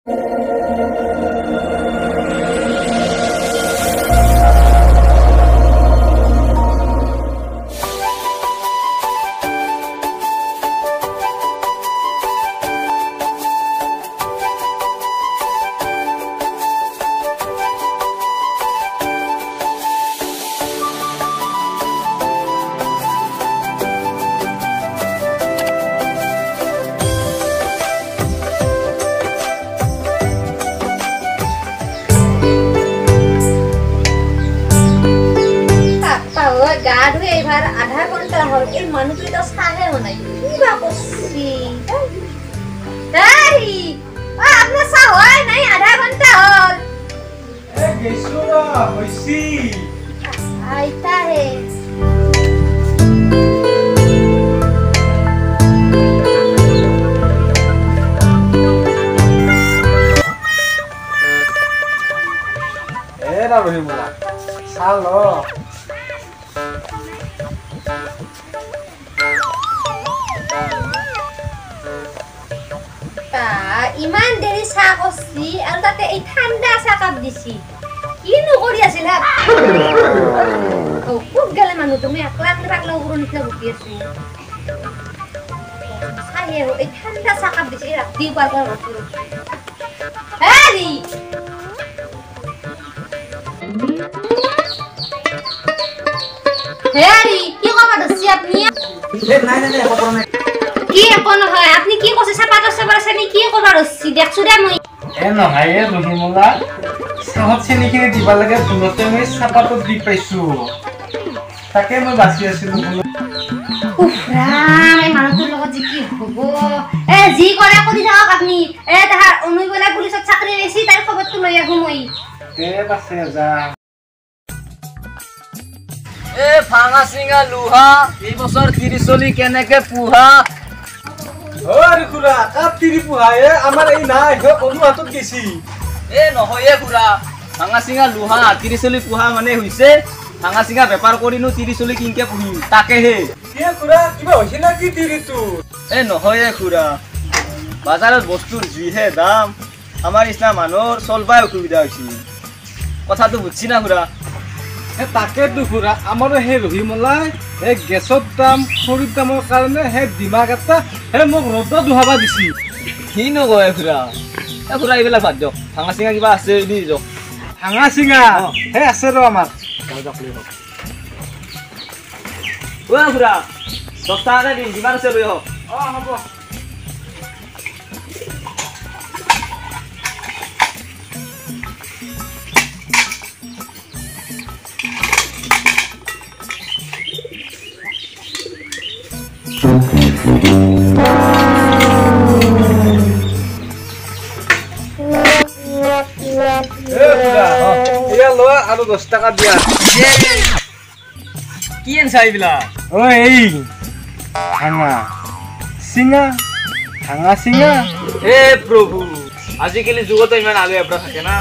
গা ধুই এইবাৰ আধা ঘণ্টা হ'ল, এই মানুহটো এতিয়া চাহে হোৱা নাই। কিবা কৰছি আপোনাৰ? চাহ হোৱাই নাই, আধা ঘণ্টা হ'ল। আইতাহে ৰহিমলা, চাহ ল। ইমান দেৰি চাহ কৰছি আৰু তাতে এই ঠাণ্ডা চাহ কাপ দিছি, কিনো কৰি আছিল হা? ক'ত গেলে মানুহ? তুমি একলা একলা পাগলা কুকুৰৰ নিচিনা বকি আছো। চাহে এই ঠাণ্ডা চাহ কাপ দিছি ৰাতিপুৱাৰ পৰা। হেৰি হেৰি, কি ক'ব ধৰছি আপুনি? নাই নাই নাই। কি একো নহয়? আপুনি কি কৈছে? চাহপাতৰ চাবাৰ চেনি কি ক'বা ধৰছি, দেখছো দে মই। এ নহয় এ ৰহিমলা, চাহত চেনিখিনি দিব লাগে, ভুলতে মই চাহপাতত দি পাইছো, তাকে মই বাচি আছিলো বোলো। উফ ৰাম, এই মানুহটোৰ লগত যে কি হ'ব! এ যি কৰে কৰি থাকক আপুনি। এ তাহাৰ অনুই বোলে পুলিচত চাকৰি পাইছি, তাৰ খবৰটো লৈ আহো মই। দে পাছে যা। এ ভাঙা চিঙা লোহা, এই বছৰ তিৰি চলি কেনেকে পোহা? অ খুৰা, কাপ তিৰি পোহা এ আমাৰ এই নাই, অনু হাতত গেছি। এ নহয় এ খুৰা, ভাঙা চিঙা লোহা তিৰি চলি পোহা মানে হৈছে ভাঙা চিঙা বেপাৰ কৰিনো তিৰি চলি কিনকে পুহিম তাকেহে। কি খুৰা, কিবা হৈছে না কি তিৰিটো? এ নহয় এ খুৰা, বাজাৰত বস্তুৰ যিহে দাম, আমাৰ নিচিনা মানুহৰ চলবাই অসুবিধা হৈছে। কথাটো বুজছি না খুৰা? তাকেতো খুৰা, আমাৰো সেই ৰহিমলাই এই গেছৰ দাম খৰিৰ দামৰ কাৰণে সেই দিমাগ এটা সেই মোক ৰ'দত দুহাবা দিছি। কি নকয় খুৰা? এ খুৰা, এইবিলাক বাদ দিয়ক, ভাঙা চিঙা কিবা আছে দি দিয়ক। ভাঙা চিঙা সেই আছে ৰ আমাৰ। অ খুৰা, 10 টকাকে দিম, যিমান আছে লৈ আহক। অ হ'ব। এয়া লোৱা আৰু 10 টকা দিয়া। কি আনছা এইবিলাক? অ এই ভাঙা চিঙা, ভাঙা চিঙা। হে প্ৰভু, আজিকালি যুগতো ইমান আলু এবৰা থাকে না।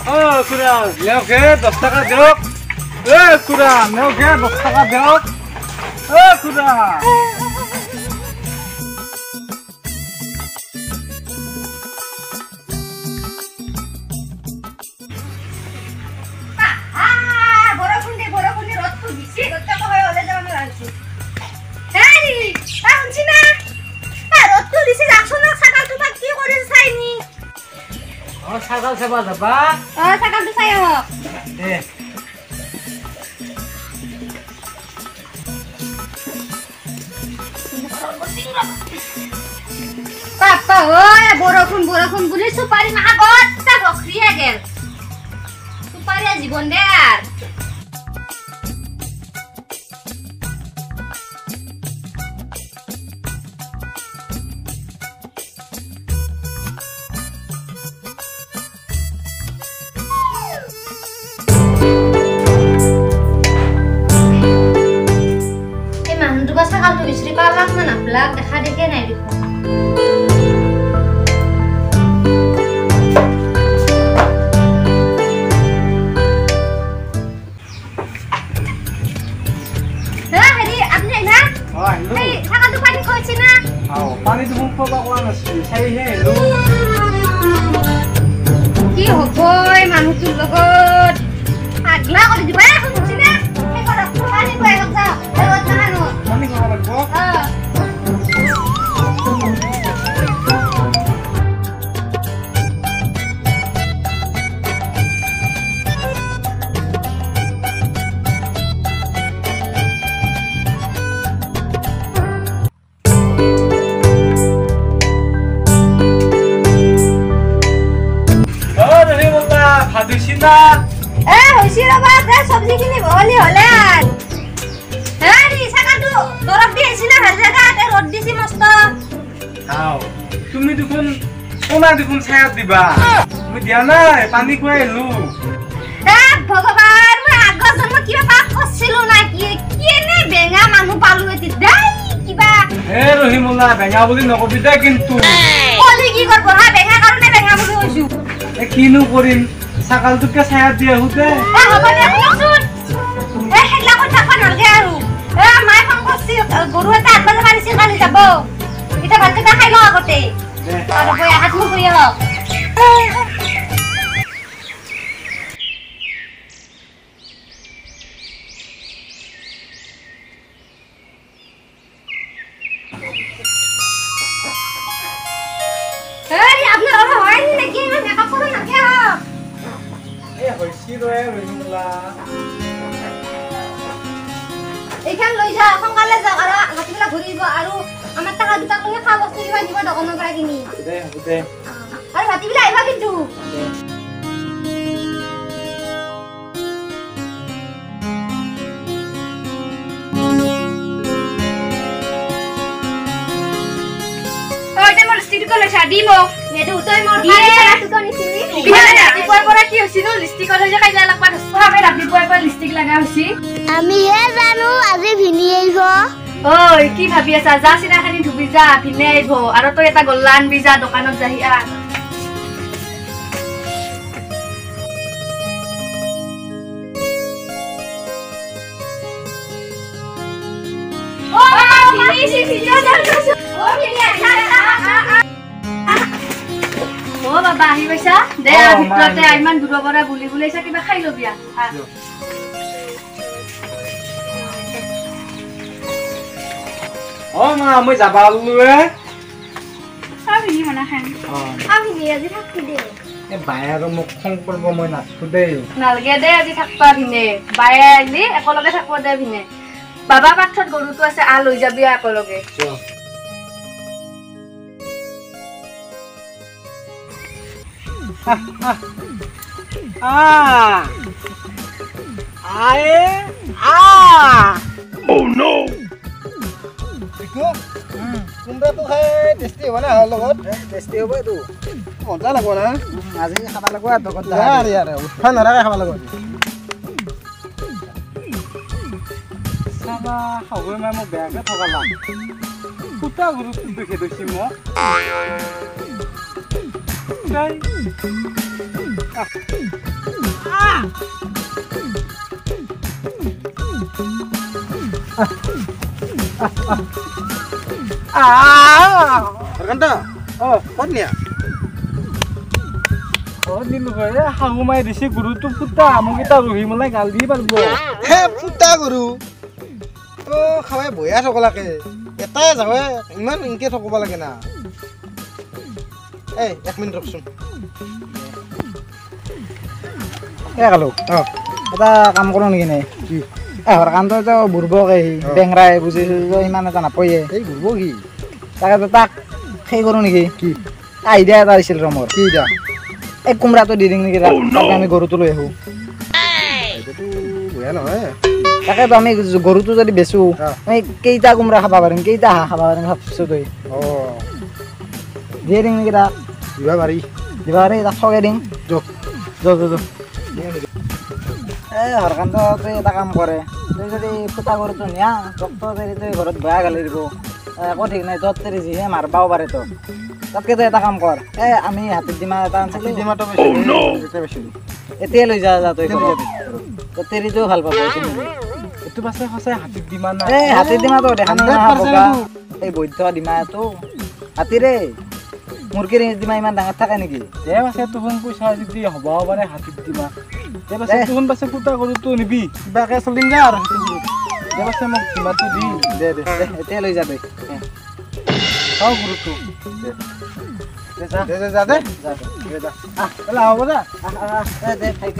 অ খুৰা, নেওক হে 10 টকা দিয়ক। এ খুৰা, নেওক হে 10 টকা দিয়ক। অ খুৰা। বৰষুণ দে, বৰষুণ দে, ৰ'দটো দিছে, ৰ'দটো হয় ওলাই যাব নোৱাৰিছো। হেৰি, শুনছি না, ৰ'দটো দিছে, যাকচোন ছাগালটো বা কি কৰিছে চাই নি। অ ছাগাল চাবা যাবা? অ ছাগালটো চাই আহক দে। পাপা ঐ, বৰষুণ বৰষুণ বুলি চুপাৰি মাখা গোটা বখৰিয়ে গেল। চুপাৰীয়া জীৱন দে আৰ। এই মানুহটো বা ছাগালটো বিচাৰি পালাক না নাপালাক, দেখা দেখে নাই দেখোন। না? এ হৈছি ৰবা, দে চব্জিখিনি বহলি হলে আৰ। হেৰি ছাগালটো দৰৱ দি আহিছি না ভাল জেগাত, এই ৰ'দ দিছি মস্ত। আও তুমি দেখোন কোনা দেখোন ছায়াত দিবা, তুমি দিয়া নাই, পানী খুৱাই আহিলো। এ ভগৱান, মই আগৰ জন্মত কিবা পাপ কৰিছিলো না কি? কি এনে বেঙা মানুহ পালো এটি দেই কিবা। হে ৰহিমলা, বেঙা বুলি নকবি দে কিন্তু। কলি কি কৰব হা, বেঙা কাৰণে বেঙা বুলি কৈছো। এ কিনো কৰিম, ছাগালটোকে ছায়াত দি আহো দে। এ হ'ব দে, শুনকচোন, এ সেইগিলা কৈ থাকবা নালগে আৰু। এ মায়ে ফোন কৰছি, গৰু এটা আনবা যাব দিছি, কালি যাব। এতিয়া ভাতকেইটা খাই লওঁ আগতে। আৰু বৈ হাত মুখ ধুই আহক। হেৰি আপোনাৰ আৰু হয় নেকি? ইমান মেকআপ কৰিব নালগে আহক। এ হৈছি ৰৈ ৰহিমলা। এইখন লৈ যাওক, সোনকালে যাওক আৰু ৰাতিবেলা ঘূৰিব। আৰু আমাৰ টাকা দুটাক লৈ খোৱা বস্তু কিবা নিব দোকানৰ পৰা কিনি। দে হ'ব দে। আৰু ৰাতিবেলা আহিবা কিন্তু। আমিহে জানো আজি ভিনি আহিব। ঐ কি ভাবি আছা? যা চিনাখানি ধুবি যা, ভিনে আহিব। আৰু তই এটা গল্লা আনবি যা দোকানত যাহি আহ। অ বাবা আহি পাইছা দে, ভিতৰতে ইমান দূৰৰ পৰা বুলি বুলাইছা, কিবা খাই ল'বি আহ। অ মা, মই যাবা ওলোৱে। বায়ে আৰু মোক খং কৰিব, মই নাথাকো দেই। নালগে দে আজি থাকবা ভিনে, বায়ে আহিলি একেলগে থাকব দে ভিনে। বাবা পাথৰত গৰুটো আছে, আহ লৈ যাবি একেলগে। কোমৰাটো খাই টেষ্টি হ'ব না? লগত টেষ্টি হ'ব, এইটো মজা লাগব না? আজি খাব লাগিব আৰু উঠবা নোৱাৰাকে খাব লাগিব। চাবা শাহুৱে মায়ে মোক বেয়াকে ঠগালা, ফুটা গৰুটো দেখি থৈছি মোক। শাহু মায়ে দিছে গৰুটো ফুটা, মোক এতিয়া ৰহিমলাই গাল দি পাৰিব। ফুটা গৰু অ খাৱাই বয়া থব লাগে, এটাই যাৱে ইমান ইনকে থকব লাগে না। এই এক মিনিট ৰখচোন। এ কালো, এটা কাম কৰোঁ নেকি? নাই কি হৰকান্ত বুৰ্বক, এই বেংৰাই বুজিছো ইমান এটা নাপয়ে। এই বুৰ্বক কি? তাকে তাক সেই কৰোঁ নেকি? কি আইডিয়া এটা আহিছিল ৰ মোৰ। কি এতিয়া? এই কোমৰাটো দি দিম নেকি তাক, আমি গৰুটো লৈ আহোঁ। বেয়া নহয়। তাকেতো আমি গৰুটো যদি বেচো, আমি কেইটা কোমৰা খাব পাৰিম, কেইটা হাঁহ খাব পাৰিম ভাবছো তই। দিয়ে দিম নেকি তাক? দিবা পাৰি। দিবা পাৰি, তাক ঠগাই দিম। যো যো যো যো। এই হৰকান্ত তই এটা কাম কৰে, তই যদি ফুটা গৰুটো নিয়া, তোক তই ঘৰত বেয়া গালি দিব, একো ঠিক নাই, তত তেৰি যিহে মাৰবাও পাৰে তোক। তাতকে তই এটা কাম কৰ, এই আমি হাতীৰ ডিমা এটা আনিছিলো, এতিয়াই লৈ যা যা তই, তেৰিটোও ভাল পাব। এইটো পাছে সঁচাই হাতীৰ ডিমা না? এই হাতীৰ ডিমাটো দেখা নাই, এই বৈধ ডিমা এইটো হাতীৰে। মুৰ্গীৰ ডিমা ইমান ডাঙৰ থাকে নেকি? দে পাছে তোহোন পইচা যদি হ'ব পাৰে হাতীৰ ডিমা। দে পাছে তোহোন পাছে ফুটা গৰুটো নিবি, কিবাকে চলিম যা আৰু। দে পাছে মোক ডিমাটো দি দে দে, এতিয়াই লৈ যাবি। চাওঁ গৰুটো। দে যা দে যা দে দে যা। আহ হ'ব যা। আহ দে খাই।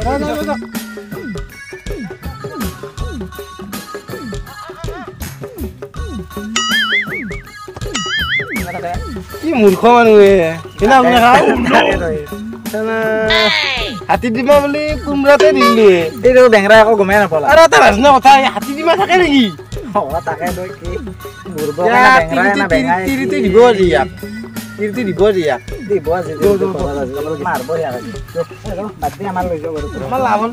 কি মূৰ্খ মানুহ এ। কিনা আপুনি খাওঁ। হাতী ডিমা বুলি কোমৰাতে দিলো। এইটো বেংৰা একো গমেই নাপালা। আৰু এটা নাজানো কথা, হাতী ডিমা থাকে নেকি? তাকে তই কি তিৰিতে দিব আজি ইয়াক, তিৰিতে দিব আজি ইয়াক। দিব আজি, মাৰব ইয়াক। বাদ দি, আমাৰ লৈ যাওঁ। আমাৰ লাভ হ'ল।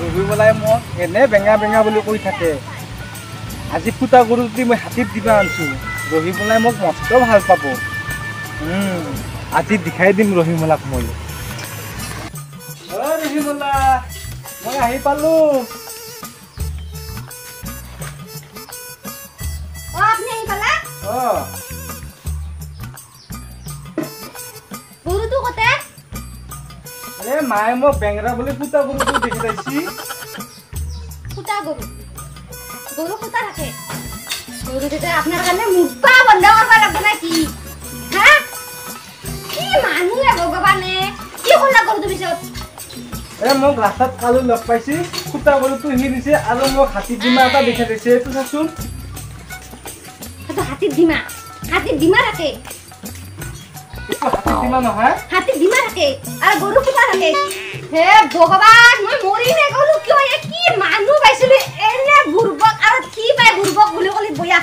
ৰবি মোক এনে বেঙা বেঙা বুলি কৈ থাকে। আজি ফুটা গৰু দি মই হাতীত দিবা আনছো, ৰহিমলাই মোক মস্ত ভাল পাব। আজি দেখাই দিম ৰহিমলাক মই। ৰহিমলা, মই আহি পালো। গৰুটো কতে? এ মায়ে মোক বেংৰা বুলি ফুটা গৰুটো দেখি পাইছি। ফুটা গৰু? গৰু ফুটা থাকে? গৰু তেতিয়া আপোনাৰ কাৰণে মুখা বন্ধ কৰিব লাগিব নে কি? হা, কি মানুহ ভগৱানে, কি কৰিলা গৰুটো পিছত? এ মোক ৰাস্তাত কালি লগ পাইছি, ফুটা গৰুটো সি দিছে আৰু মোক হাতী ডিমা এটা দেখাই দিছে। এইটো চাচোন। সেইটো হাতীৰ ডিমা? হাতীৰ ডিমা থাকে? হাতীৰ ডিমা নহয়, হাতীৰ ডিমা থাকে আৰু গৰু ফুটা থাকে। হে ভগৱান, মই মৰিমে গ'লো। কিয় কি মানুহ পাইছিলো এনে বুৰ্বক, আৰু কি পাই বুৰ্বক বুলি ক'লি বয়া।